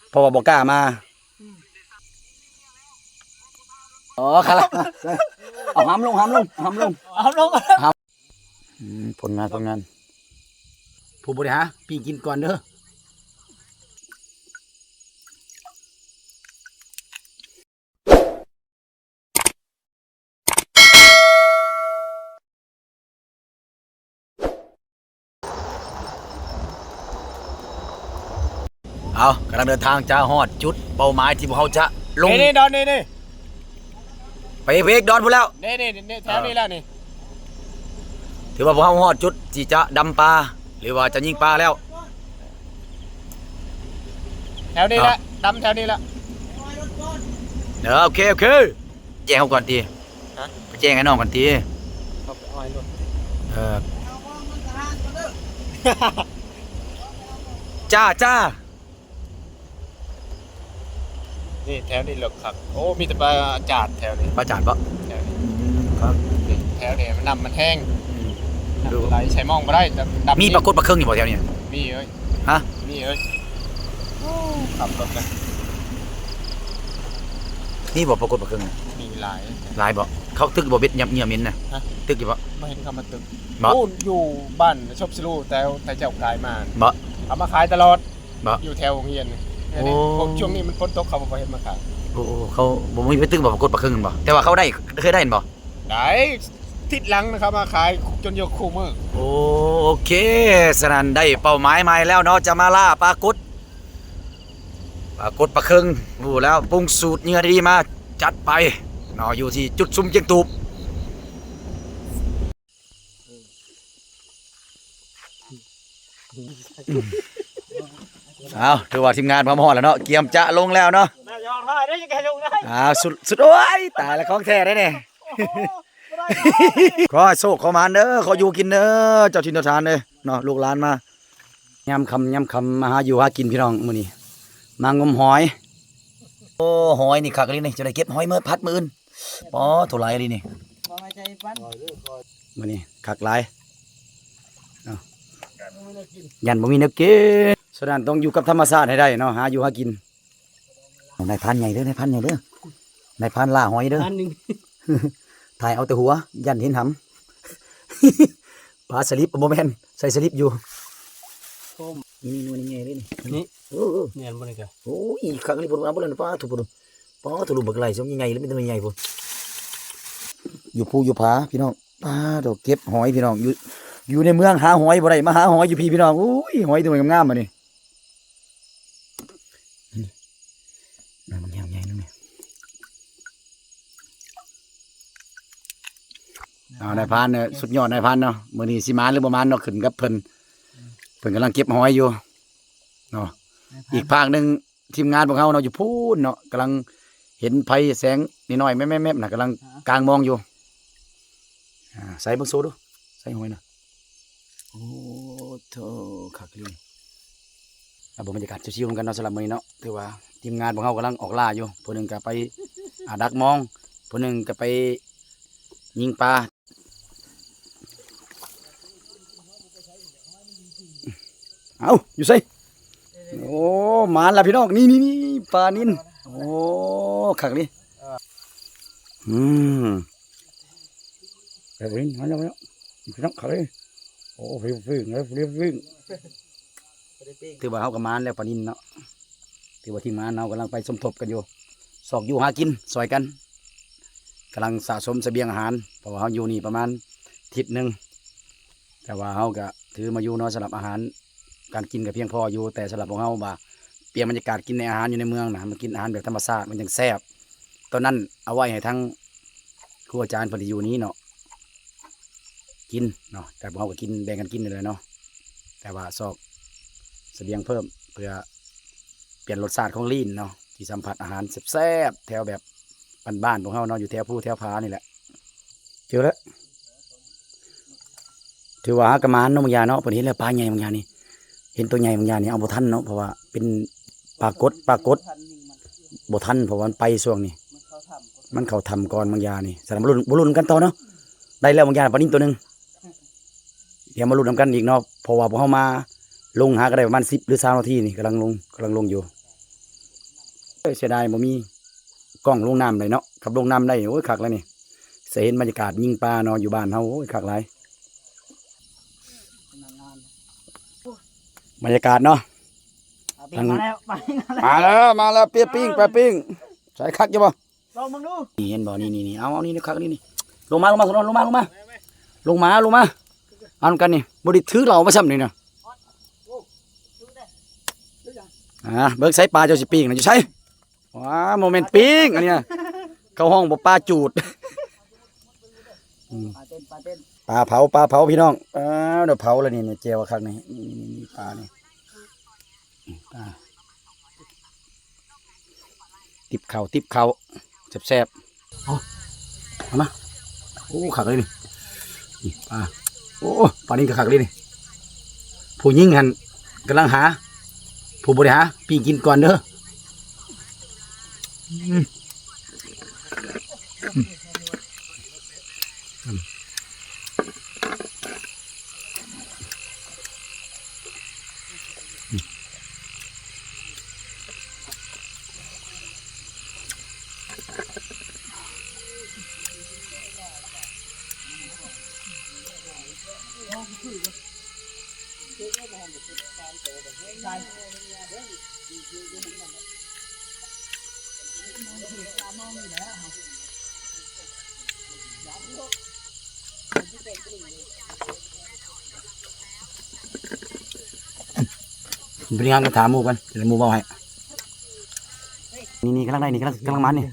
ເພາະວ່າບໍ່ກ້າມາ. ອໍ ຄະລະ ເອົາຫຳລົງ ຫຳລົງ ຫຳລົງ ຫຳລົງ. ອືມ ຜົນງານ ຜົນງານ ຜູ້ບໍລິຫາປີ້ງກິນກ່ອນເດີ. ເອົາ ກຳລັງເດີນທາງຈະຮອດຈຸດເປົ້າໝາຍທີ່ພວກເຮົາຈະລົງ ນີ້ໆ ດອນນີ້ໆ ໄປເວກດອນພຸ້ນແລ້ວ ນີ້ໆ ແຖວນີ້ແຫຼະນີ້. ຖືວ່າພວກເຮົາຮອດຈຸດທີ່ຈະດຳປາ ຫຼືວ່າຈະຍິງປາແລ້ວ ແຖວນີ້ແຫຼະ ດຳແຖວນີ້ແຫຼະ. ເອີ ໂອເຄ ໂອເຄ ແຈ້ງເຮົາກ່ອນຕິ. ຮະ? ໄປແຈ້ງໃຫ້ນ້ອງກ່ອນຕິ. ເອີ ຈ້າ ຈ້າ. ນີ້ແຖວນີ້ເລິກຄັກ. ໂອ້ ມີແຕ່ປາຈາດແຖວນີ້ ປາຈາດບໍ? ແຖວນີ້ ອືມ ຄັກ ນີ້ແຖວນີ້ນ້ຳມັນແຮງ ອືມ ນ້ຳໄຫຼໃສ່ມອງບໍ່ໄດ້. ມີປາກົດປາເຄິງຢູ່ບໍ່ແຖວນີ້? ມີເອີຍ. ຮະ? ມີເອີຍ. ໂອ້ ຂັບລົດນະ ມີບໍ່ປາກົດປາເຄິງ? ມີຫຼາຍ. ຫຼາຍບໍ? ເຂົາຕຶກບໍ່ ເບັດຫຍ້າເໝັນນະ? ຮະ? ຕຶກຢູ່ບໍ? ບໍ່ເຫັນເຂົາມາຕຶກ. ບໍ່? ໂອ້ ຢູ່ບ້ານສົບສະລູ ແຕ່ ແຕ່ເຈົ້າກາຍມາ. ບໍ່? ເອົາມາຂາຍຕະຫຼອດ. ບໍ່? ຢູ່ແຖວໂຮງຮຽນນີ້. ໂອ້ ພວກຊ່ວງນີ້ມັນຝົນຕົກ ເຂົາບໍ່ຄ່ອຍເຫັນມາຂາຍ. ໂອ້ ໂອ້ ເຂົາບໍ່ມີໄປຕຶກບໍ່ປາກົດປາເຄິງບໍ່? ແຕ່ວ່າເຂົາໄດ້ ເຄີຍໄດ້ບໍ່? ໄດ້ ຕິດຫຼັງນະ ເຂົາມາຂາຍຈົນຢູ່ຄູ່ມື້. ໂອ້ ໂອເຄ ສະນັ້ນໄດ້ເປົ້າໝາຍໃໝ່ແລ້ວເນາະ ຈະມາລ່າປາກົດ ປາກົດປາເຄິງ. ຮູ້ແລ້ວ ປຸງສູດເຫຍື່ອດີໆມາ ຈັດໄປເນາະ ຢູ່ທີ່ຈຸດຊຸມຈຽງຕູບ. ເອົາ ຖືວ່າທີມງານພາມາຮອດແລ້ວເນາະ ກຽມຈະລົງແລ້ວເນາະ. ອ່າ ສຸດ ສຸດ ໂອ້ຍ ຕາຍແລ້ວ ຂອງແທ້ເດ້ນີ້. ຂໍໃຫ້ໂຊກຂໍໝານເດີ ຂໍຢູ່ກິນເດີ ເຈົ້າຖິ່ນເຈົ້າຖານເດີເນາະ ລູກຫຼານມາ ຍາມຄ່ຳ ຍາມຄ່ຳມາຫາຢູ່ຫາກິນພີ່ນ້ອງ. ມື້ນີ້ມາງົມຫອຍ. ໂອ້ ຫອຍນີ້ຄັກອີ່ຫຼີນີ້ ຈະໄດ້ເກັບຫອຍເມືອຜັດມື້ອື່ນ. ປາໂທ ຫຼາຍອີ່ຫຼີນີ້ ມື້ນີ້ຄັກຫຼາຍ. ເອົ້າ ຢ້ານບໍ່ມີແນວກິນ ສະນັ້ນຕ້ອງຢູ່ກັບທຳມະຊາດໃຫ້ໄດ້ເນາະ ຫາຢູ່ຫາກິນ. ນາຍພານໃຫຍ່ເດີ ນາຍພານໃຫຍ່ເດີ ນາຍພານລ່າຫອຍເດີ ຖ່າຍເອົາແຕ່ຫົວ ຢ້ານເຫັນຫຳ. ປາສະລິບ ບໍ່ແມ່ນ ໃສ່ສະລິບຢູ່. ນີ້ ນີ້ ໜ່ວຍນີ້ໃຫຍ່ເລີຍນີ້. ນີ້ ເອີ ເອີ ແມ່ນບໍ່ນີ້ກະ? ໂອ້ຍ ຄັກອີ່ຫຼີພຸ້ນ ເອົາບໍ່ລະ ປາໂທ ພຸ້ນ ປາໂທ ລຸມບັກໄຫຼ ຊ່ວງໃຫຍ່ໆ ເລີຍ ມີແຕ່ໜ່ວຍໃຫຍ່ພຸ້ນ. ຢູ່ພູຢູ່ຜາພີ່ນ້ອງ ປາໂທ ເກັບຫອຍພີ່ນ້ອງ ຢູ່ ຢູ່ໃນເມືອງຫາຫອຍບໍ່ໄດ້ ມາຫາຫອຍຢູ່ພີ້ພີ່ນ້ອງ. ໂອ້ຍ ຫອຍຕົວງາມໆ ບາດນີ້. ນ້ຳມັນແຫ້ງໃຫຍ່ນຳນີ້. ເອົາ ນາຍພານເນາະ ສຸດຍອດນາຍພານເນາະ ມື້ນີ້ຊິມານຫຼືບໍ່ມານເນາະ ຂຶ້ນກັບເພິ່ນ. ເພິ່ນກຳລັງເກັບຫອຍຢູ່ເນາະ. ນາຍພານ ອີກພາກໜຶ່ງ ທີມງານພວກເຮົາເນາະ ຢູ່ພຸ້ນເນາະ ກຳລັງເຫັນໄຟແສງນ້ອຍໆ ແມບໆ ນະ ກຳລັງກາງມອງຢູ່. ອ່າ ໃສ່ເບິ່ງໂຊດູ ໃສ່ຫອຍນະ. ໂອ້ໂທ້ ຄັກອີ່ຫຼີ. ເອົາເບິ່ງບັນຍາກາດຊິວໆນຳກັນເນາະ ສຳລັບມື້ນີ້ເນາະ. ຖືວ່າທີມງານພວກເຮົາກຳລັງອອກລ່າຢູ່ ຜູ້ໜຶ່ງກະໄປ ອ່າ ດັກມອງ ຜູ້ໜຶ່ງກະໄປຍິງປາ. ເອົ້າ ຢູ່ໃສ? ໂອ້ ມາແລ້ວພີ່ນ້ອງ ນີ້ໆໆ ປານິນ. ໂອ້ ຄັກນີ້. ອືມ ແບບນີ້ ມາແລ້ວ ມາແລ້ວ ພີ່ນ້ອງ ຄັກເລີຍ. ໂອ້ ຟຶ້ງ ຟຶ້ງ ຟຶ້ງ ຟຶ້ງ. ຖືວ່າເຮົາກໍມານແລ້ວປານິນເນາະ. ຖືວ່າທີມງານເຮົາກຳລັງໄປສົມທົບກັນຢູ່ ຊອກຢູ່ຫາກິນຊ່ອຍກັນ ກຳລັງສະສົມສະບຽງອາຫານ ເພາະວ່າເຮົາຢູ່ນີ້ປະມານທິດໜຶ່ງ ແຕ່ວ່າເຮົາກະຖືມາຢູ່ເນາະ ສຳລັບອາຫານການກິນກະພຽງພໍຢູ່ ແຕ່ສຳລັບພວກເຮົາວ່າປ່ຽນບັນຍາກາດກິນໃນອາຫານຢູ່ໃນເມືອງນະ ມາກິນອາຫານແບບທຳມະຊາດມັນຈັ່ງແຊບ. ຕອນນັ້ນເອົາໄວ້ໃຫ້ທາງຄູອາຈານເພິ່ນທີ່ຢູ່ນີ້ເນາະ ກິນເນາະ ແຕ່ພວກເຮົາກໍກິນ ແບ່ງກັນກິນນີ້ແຫຼະເນາະ ແຕ່ວ່າຊອກສະບຽງເພີ່ມ ເພື່ອປ່ຽນລົດຊາດຂອງລີ້ນເນາະ ທີ່ສຳຜັດອາຫານແຊບໆ ແຖວແບບບ້ານໆພວກເຮົາເນາະ ຢູ່ແຖວພູແຖວຜານີ້ແຫຼະ. ເຈີແລ້ວ ຖືວ່າເຮົາກໍໝານເນາະ ບາງຢ່າເນາະ ເພິ່ນເຫັນແລ້ວປາໃຫຍ່ບາງຢ່ານີ້ ເຫັນໂຕໃຫຍ່ບາງຢ່ານີ້ ເອົາບໍ່ທັນເນາະ ເພາະວ່າເປັນປາກົດ ປາກົດບໍ່ທັນ ເພາະວ່າມັນໄປຊ່ວງນີ້ ມັນເຂົ້າຖ້ຳກ່ອນບາງຢ່ານີ້. ສະນັ້ນມາລຸ້ນ ມາລຸ້ນນຳກັນຕໍ່ເນາະ ໄດ້ແລ້ວບາງຢ່າ ປານິນໂຕໜຶ່ງ. ດຽວມາລຸ້ນນຳກັນອີກເນາະ ເພາະວ່າພວກເຮົາມາລົງຫາກໍໄດ້ປະມານສິບ ຫຼື ຊາວນາທີນີ້ ກຳລັງລົງ ກຳລັງລົງຢູ່. ເອີຍ ເສຍດາຍບໍ່ມີກ້ອງລົງນ້ຳໄດ້ເນາະ ຄັນລົງນ້ຳໄດ້ ໂອ້ຍ ຄັກແລ້ວນີ້ ຊິເຫັນບັນຍາກາດຍິງປາເນາະ ຢູ່ບ້ານເຮົາ ໂອ້ຍ ຄັກຫຼາຍ ບັນຍາກາດເນາະ ເອົາປີ້ງມາແລ້ວ ປາປີ້ງມາແລ້ວ ມາແລ້ວ ມາແລ້ວ ເປັດປີ້ງ ເອີ ປາປີ້ງ ໃສ່ຄັກຢູ່ບໍ່? ລອງເບິ່ງດູ ນີ້ເຫັນບໍ່? ນີ້ໆໆ ເອົາ ເອົາ ນີ້ຄັກ ນີ້ໆ ລົງມາ ລົງມາ ລົງມາ ລົງມາ ລົງມາ ລົງມາ ເອົານຳກັນນີ້ ບໍ່ໄດ້ຖືເຫຼົ້າມາຊ້ຳນີ້ນະ ອ່າ ເບິ່ງໃສ່ປາເຈົ້າຊິປີ້ງນະ ຢູ່ໃສ? ວ້າ ບໍ່ແມ່ນປີ້ງ ອັນນີ້ນະ ເຂົາຮ້ອງບໍ່ ປາຈູດ ອືມ ປາເຕັ້ນ ປາເຕັ້ນ ປາເຜົາ ປາເຜົາ ພີ່ນ້ອງ ອ້າວ ດຽວເຜົາແລ້ວນີ້ ແຈ່ວຄັກນີ້ ນີ້ໆໆ ປານີ້ ອືມ ປາ ຕິບເຂົ້າ ຕິບເຂົ້າ ແຊບໆ ເອົາ ເອົາມາ ໂອ້ ຄັກເລີຍນີ້ ນີ້ປາ ໂອ້ ປານີ້ກໍຄັກເລີຍນີ້ ຜູ້ຍິງຫັ້ນກຳລັງຫາ ຜູ້ບໍລິຫາປີ້ງກິນກ່ອນເດີ ອືມ ອືມ ເປັນຫຍັງກໍຖາມໝູ່ກ່ອນ ດຽວໝູ່ເວົ້າໃຫ້ ນີ້ໆ ກຳລັງໄດ້ນີ້ ກຳລັງ ກຳລັງມານີ້.